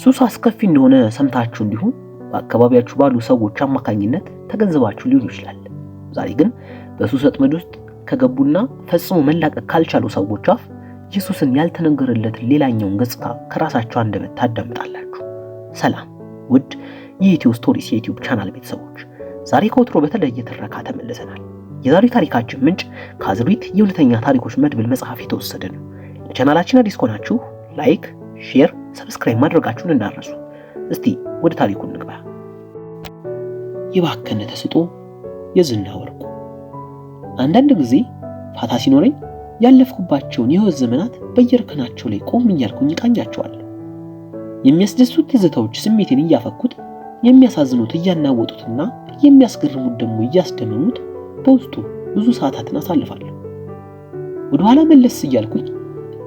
ሱስ አስከፊ እንደሆነ ሰምታችሁ እንዲሁም በአካባቢያችሁ ባሉ ሰዎች አማካኝነት ተገንዝባችሁ ሊሆን ይችላል። ዛሬ ግን በሱስ ወጥመድ ውስጥ ከገቡና ፈጽሞ መላቀቅ ካልቻሉ ሰዎች አፍ የሱስን ያልተነገረለትን ሌላኛውን ገጽታ ከራሳቸው አንደበት ታዳምጣላችሁ። ሰላም ውድ የኢትዮ ስቶሪስ የዩቲዩብ ቻናል ቤተሰቦች፣ ዛሬ ከወትሮ በተለየ ትረካ ተመልሰናል። የዛሬው ታሪካችን ምንጭ ከአዝሪት የእውነተኛ ታሪኮች መድብል መጽሐፍ የተወሰደ ነው። ለቻናላችን አዲስ ከሆናችሁ like፣ share፣ subscribe ማድረጋችሁን እንዳትረሱ። እስቲ ወደ ታሪኩ እንግባ። የባከነ ተስጦ የዝና ወርቁ። አንዳንድ ጊዜ ፋታ ሲኖረኝ ያለፍኩባቸውን የህይወት ዘመናት በየእርከናቸው ላይ ቆም እያልኩኝ እቃኛቸዋለሁ። የሚያስደስቱት ትዝታዎች ስሜቴን እያፈኩት፣ የሚያሳዝኑት እያናወጡትና የሚያስገርሙት ደግሞ እያስደመሙት በውስጡ ብዙ ሰዓታትን አሳልፋለሁ። ወደኋላ መለስ እያልኩኝ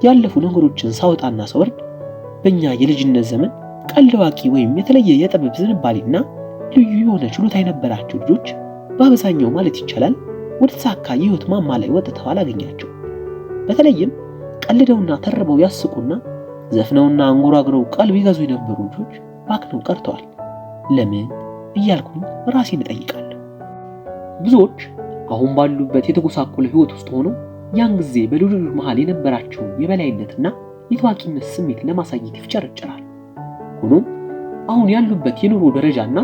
ያለፉ ነገሮችን ሳወጣና ሳወርድ በእኛ የልጅነት ዘመን ቀልድ አዋቂ ወይም የተለየ የጥበብ ዝንባሌና ልዩ የሆነ ችሎታ የነበራቸው ልጆች በአብዛኛው ማለት ይቻላል ወደ ተሳካ የህይወት ማማ ላይ ወጥተው አላገኛቸው። በተለይም ቀልደውና ተርበው ያስቁና ዘፍነውና አንጎራግረው ቀልብ ይገዙ የነበሩ ልጆች ባክነው ቀርተዋል። ለምን እያልኩኝ ራሴን እጠይቃለሁ። ብዙዎች አሁን ባሉበት የተጎሳቆለ ህይወት ውስጥ ሆነው ያን ጊዜ በልጆች መሃል የነበራቸውን የበላይነትና የታዋቂነት ስሜት ለማሳየት ይፍጨረጨራሉ። ሆኖም አሁን ያሉበት የኑሮ ደረጃና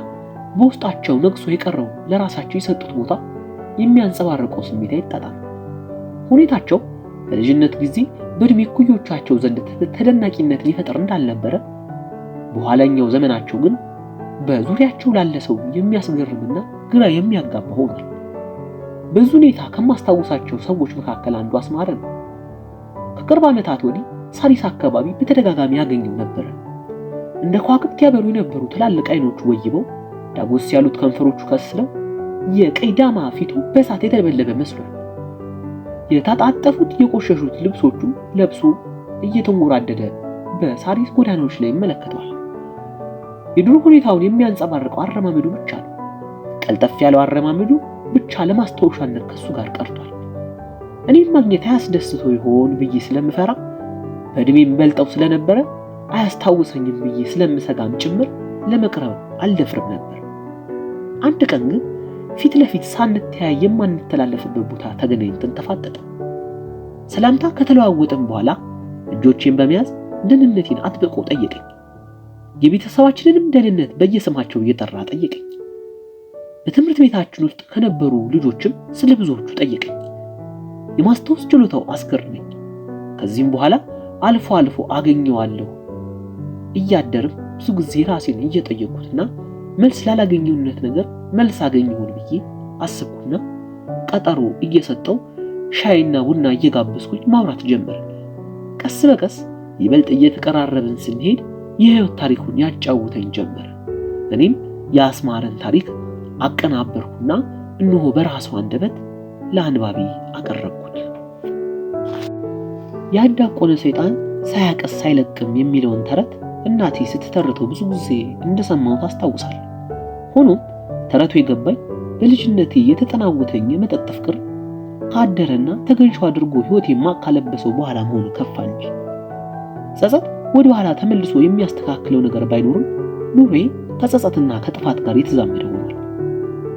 በውስጣቸው ነግሶ የቀረው ለራሳቸው የሰጡት ቦታ የሚያንጸባርቀው ስሜት አይጣጣም። ሁኔታቸው በልጅነት ጊዜ በእድሜ እኩዮቻቸው ዘንድ ተደናቂነትን ይፈጥር እንዳልነበረ በኋላኛው ዘመናቸው ግን በዙሪያቸው ላለ ሰው የሚያስገርምና ግራ የሚያጋባ ሆኗል። በዚህ ሁኔታ ከማስታውሳቸው ሰዎች መካከል አንዱ አስማረ ነው። ከቅርብ ዓመታት ወዲህ ሳሪስ አካባቢ በተደጋጋሚ ያገኘው ነበረ። እንደ ከዋክብት ያበሩ የነበሩ ትላልቅ አይኖቹ ወይበው፣ ዳጎስ ያሉት ከንፈሮቹ ከስለው፣ የቀይ ዳማ ፊቱ በእሳት የተለበለበ መስሏል። የታጣጠፉት የቆሸሹት ልብሶቹ ለብሶ እየተንጎራደደ በሳሪስ ጎዳናዎች ላይ ይመለከተዋል። የድሮ ሁኔታውን የሚያንጸባርቀው አረማመዱ ብቻ ነው። ቀልጠፍ ያለው አረማመዱ ብቻ ለማስታወሻነት ከሱ ጋር ቀርቷል። እኔም ማግኘት አያስደስተው ይሆን ብዬ ስለምፈራ፣ በእድሜም በልጠው ስለነበረ አያስታውሰኝም ብዬ ስለምሰጋም ጭምር ለመቅረብ አልደፍርም ነበር። አንድ ቀን ግን ፊት ለፊት ሳንተያይ የማንተላለፍበት ቦታ ተገናኝተን ተፋጠጠ። ሰላምታ ከተለዋወጥን በኋላ እጆቼን በመያዝ ደህንነቴን አጥብቆ ጠየቀኝ። የቤተሰባችንንም ደህንነት በየስማቸው እየጠራ ጠየቀኝ። በትምህርት ቤታችን ውስጥ ከነበሩ ልጆችም ስለ ብዙዎቹ ጠየቀኝ። የማስታወስ ችሎታው አስገረመኝ። ከዚህም በኋላ አልፎ አልፎ አገኘዋለሁ። እያደርም ብዙ ጊዜ ራሴን እየጠየኩትና መልስ ላላገኘሁለት ነገር መልስ አገኝ ይሆን ብዬ አስብኩና ቀጠሮ እየሰጠው ሻይና ቡና እየጋበዝኩኝ ማውራት ጀመርን። ቀስ በቀስ ይበልጥ እየተቀራረብን ስንሄድ የህይወት ታሪኩን ያጫውተኝ ጀመረ። እኔም የአስማረን ታሪክ አቀናበርኩና እነሆ በራሱ አንደበት ለአንባቢ አቀረብኩት። ያዳቆነ ሰይጣን ሳያቀስ አይለቅም የሚለውን ተረት እናቴ ስትተርተው ብዙ ጊዜ እንደሰማሁት አስታውሳለሁ። ሆኖም ተረቱ የገባኝ በልጅነቴ የተጠናወተኝ የመጠጥ ፍቅር ካደረና ተገንሾ አድርጎ ህይወቴን ማቅ ካለበሰው በኋላ መሆኑ ከፋ እንጂ። ጸጸት ወደ ኋላ ተመልሶ የሚያስተካክለው ነገር ባይኖርም ኑሮዬ ከጸጸትና ከጥፋት ጋር የተዛመደ ሆኗል።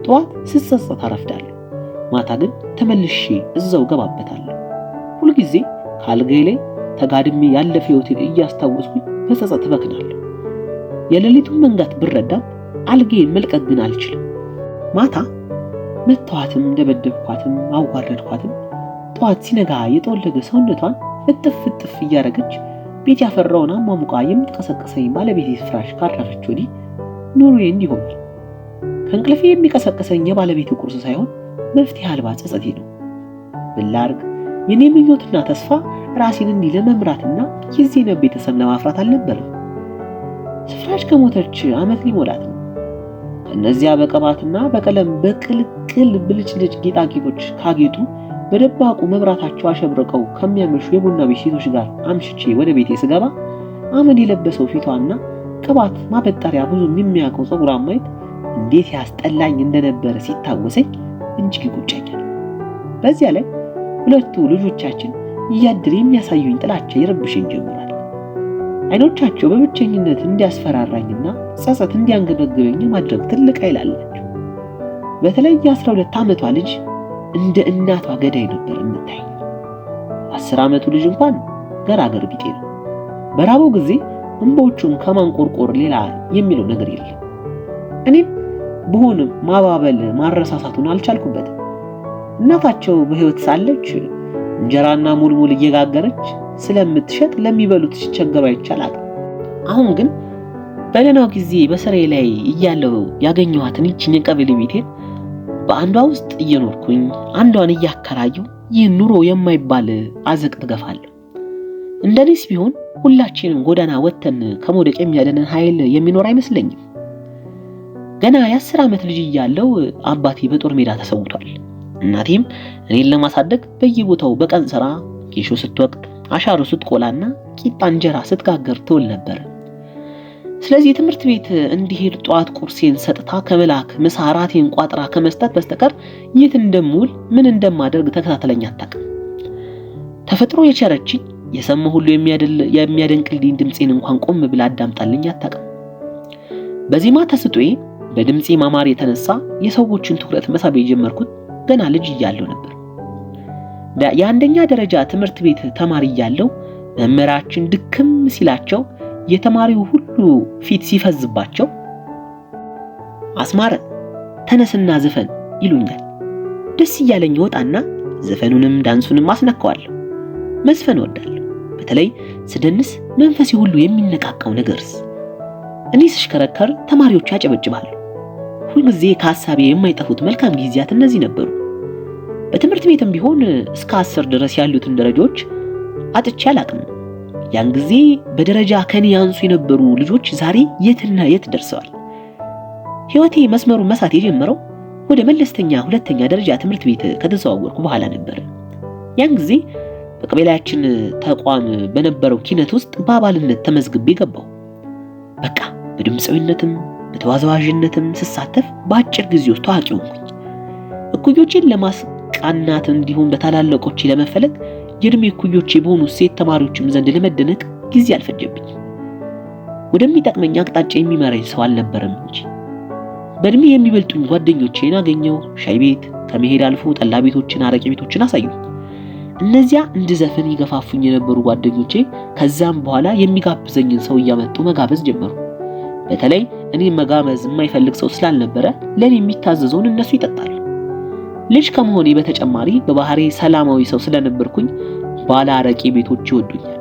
ጠዋት ስጸጸት አረፍዳለሁ፣ ማታ ግን ተመልሼ እዛው ገባበታለሁ። ሁልጊዜ ከአልጋዬ ላይ ተጋድሜ ያለፈ ህይወቴን እያስታወስኩኝ በጸጸት እበክናለሁ። የሌሊቱን መንጋት ብረዳም አልጋዬን መልቀቅ ግን አልችልም። ማታ መታኋትም፣ ደበደብኳትም፣ አዋረድኳትም። ጠዋት ሲነጋ የጠወለገ ሰውነቷን እጥፍ እጥፍ እያደረገች ቤት ያፈራውን አሟሙቃ የምትቀሰቅሰኝ ባለቤቴ ፍራሽ ካረፈች ወዲህ ኑሮዬ እንዲህ ሆኗል። ከእንቅልፌ የሚቀሰቅሰኝ የባለቤቴ ቁርስ ሳይሆን መፍትሄ አልባ ጸጸቴ ነው። ምን ላድርግ? የኔ ምኞትና ተስፋ ራሴን እንዲህ ለመምራትና የዜና ቤተሰብ ለማፍራት አልነበረም። ስፍራሽ ከሞተች ዓመት ሊሞላት ነው። ከእነዚያ በቅባትና በቀለም በቅልቅል ብልጭልጭ ጌጣጌጦች ካጌጡ፣ በደባቁ መብራታቸው አሸብርቀው ከሚያመሹ የቡና ቤት ሴቶች ጋር አምሽቼ ወደ ቤቴ ስገባ አመድ የለበሰው ፊቷና ቅባት ማበጠሪያ ብዙም የሚያውቀው ፀጉሯን ማየት እንዴት ያስጠላኝ እንደነበረ ሲታወሰኝ እጅግ ይቆጨኛል። በዚያ ላይ ሁለቱ ልጆቻችን እያደር የሚያሳዩኝ ጥላቻ ይረብሸኝ ጀምሯል። አይኖቻቸው በብቸኝነት እንዲያስፈራራኝና ጸጸት እንዲያንገበግበኝ ማድረግ ትልቅ ኃይል አላቸው። በተለይ የ12 ዓመቷ ልጅ እንደ እናቷ ገዳይ ነበር የምታይ። 10 ዓመቱ ልጅ እንኳን ገራገር ቢጤ ነው። በራበው ጊዜ እንባዎቹን ከማንቆርቆር ሌላ የሚለው ነገር የለም። እኔም ብሆንም ማባበል ማረሳሳቱን አልቻልኩበትም። እናታቸው በሕይወት ሳለች እንጀራና ሙልሙል እየጋገረች ስለምትሸጥ ለሚበሉት ሲቸገሩ አይቻላት። አሁን ግን በደህናው ጊዜ በስራዬ ላይ እያለሁ ያገኘኋትን ይህችን የቀበሌ ቤቴን በአንዷ ውስጥ እየኖርኩኝ አንዷን እያከራየሁ ይህ ኑሮ የማይባል አዘቅት ገፋለሁ። እንደኔስ ቢሆን ሁላችንም ጎዳና ወጥተን ከመውደቅ የሚያድነን ኃይል የሚኖር አይመስለኝም። ገና የ10 ዓመት ልጅ እያለሁ አባቴ በጦር ሜዳ ተሰውቷል። እናቴም እኔን ለማሳደግ በየቦታው በቀን ስራ ጌሾ ስትወቅጥ፣ አሻሮ ስትቆላና ቂጣ እንጀራ ስትጋገር ትውል ነበር። ስለዚህ ትምህርት ቤት እንዲሄድ ጧት ቁርሴን ሰጥታ ከመላክ ምሳ እራቴን ቋጥራ ከመስጠት በስተቀር የት እንደምውል ምን እንደማደርግ ተከታተለኝ አታውቅም። ተፈጥሮ የቸረችኝ የሰማ ሁሉ የሚያደንቅልኝ ድምጼን እንኳን ቆም ብላ አዳምጣልኝ አታውቅም። በዜማ ተስጦዬ በድምጼ ማማር የተነሳ የሰዎችን ትኩረት መሳብ የጀመርኩት ገና ልጅ እያለሁ ነበር። የአንደኛ ደረጃ ትምህርት ቤት ተማሪ እያለሁ መምህራችን ድክም ሲላቸው የተማሪው ሁሉ ፊት ሲፈዝባቸው አስማረ ተነስና ዝፈን ይሉኛል። ደስ እያለኝ ወጣና ዘፈኑንም ዳንሱንም አስነካዋለሁ። መዝፈን እወዳለሁ። በተለይ ስደንስ መንፈሴ ሁሉ የሚነቃቃው ነገርስ። እኔ ስሽከረከር ተማሪዎች ያጨበጭባሉ። ሁልጊዜ ከሐሳቤ የማይጠፉት መልካም ጊዜያት እነዚህ ነበሩ። በትምህርት ቤትም ቢሆን እስከ 10 ድረስ ያሉትን ደረጃዎች አጥቼ አላቅም። ያን ጊዜ በደረጃ ከኔ ያንሱ የነበሩ ልጆች ዛሬ የትና የት ደርሰዋል። ሕይወቴ መስመሩን መሳት የጀመረው ወደ መለስተኛ ሁለተኛ ደረጃ ትምህርት ቤት ከተዘዋወርኩ በኋላ ነበር። ያን ጊዜ በቀበሌያችን ተቋም በነበረው ኪነት ውስጥ በአባልነት ተመዝግቤ ገባሁ። በቃ በድምፃዊነትም በተዋዛዋዥነትም ስሳተፍ በአጭር ጊዜ ውስጥ ታዋቂ ሆንኩኝ። እኩዮቼን ለማስቃናት እንዲሁም በታላላቆቼ ለመፈለግ የእድሜ እኩዮቼ በሆኑ ሴት ተማሪዎችም ዘንድ ለመደነቅ ጊዜ አልፈጀብኝም። ወደሚጠቅመኝ አቅጣጫ የሚመራኝ ሰው አልነበረም እንጂ። በእድሜ የሚበልጡኝ ጓደኞቼን አገኘው። ሻይ ቤት ከመሄድ አልፎ ጠላ ቤቶችን፣ አረቄ ቤቶችን አሳዩኝ። እነዚያ እንድዘፍን ይገፋፉኝ የነበሩ ጓደኞቼ ከዛም በኋላ የሚጋብዘኝን ሰው እያመጡ መጋበዝ ጀመሩ። በተለይ እኔ መጋበዝ የማይፈልግ ሰው ስላልነበረ ለኔ የሚታዘዘውን እነሱ ይጠጣሉ። ልጅ ከመሆኔ በተጨማሪ በባህሬ ሰላማዊ ሰው ስለነበርኩኝ ባለ አረቄ ቤቶች ይወዱኛል።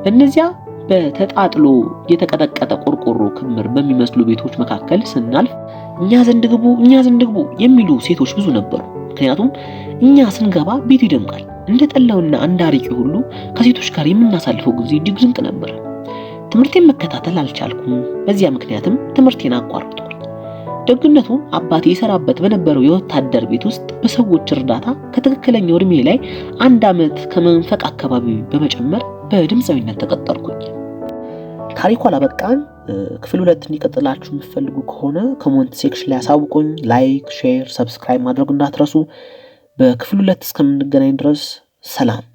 በእነዚያ በተጣጥሎ የተቀጠቀጠ ቆርቆሮ ክምር በሚመስሉ ቤቶች መካከል ስናልፍ እኛ ዘንድ ግቡ፣ እኛ ዘንድ ግቡ የሚሉ ሴቶች ብዙ ነበሩ። ምክንያቱም እኛ ስንገባ ቤቱ ይደምቃል። እንደ ጠላውና እንደ አረቄው ሁሉ ከሴቶች ጋር የምናሳልፈው ጊዜ እጅግ ድንቅ ነበር። ትምህርቴን መከታተል አልቻልኩም። በዚያ ምክንያትም ትምህርቴን አቋረጥኩኝ። ደግነቱ አባቴ ይሰራበት በነበረው የወታደር ቤት ውስጥ በሰዎች እርዳታ ከትክክለኛው እድሜ ላይ 1 ዓመት ከመንፈቅ አካባቢ በመጨመር በድምፃዊነት ተቀጠርኩኝ። ታሪኩ አላበቃም። ክፍል 2 እንዲቀጥላችሁ የምትፈልጉ ከሆነ comment section ላይ አሳውቁኝ። like፣ share፣ subscribe ማድረግ እንዳትረሱ። በክፍል 2 እስከምንገናኝ ድረስ ሰላም።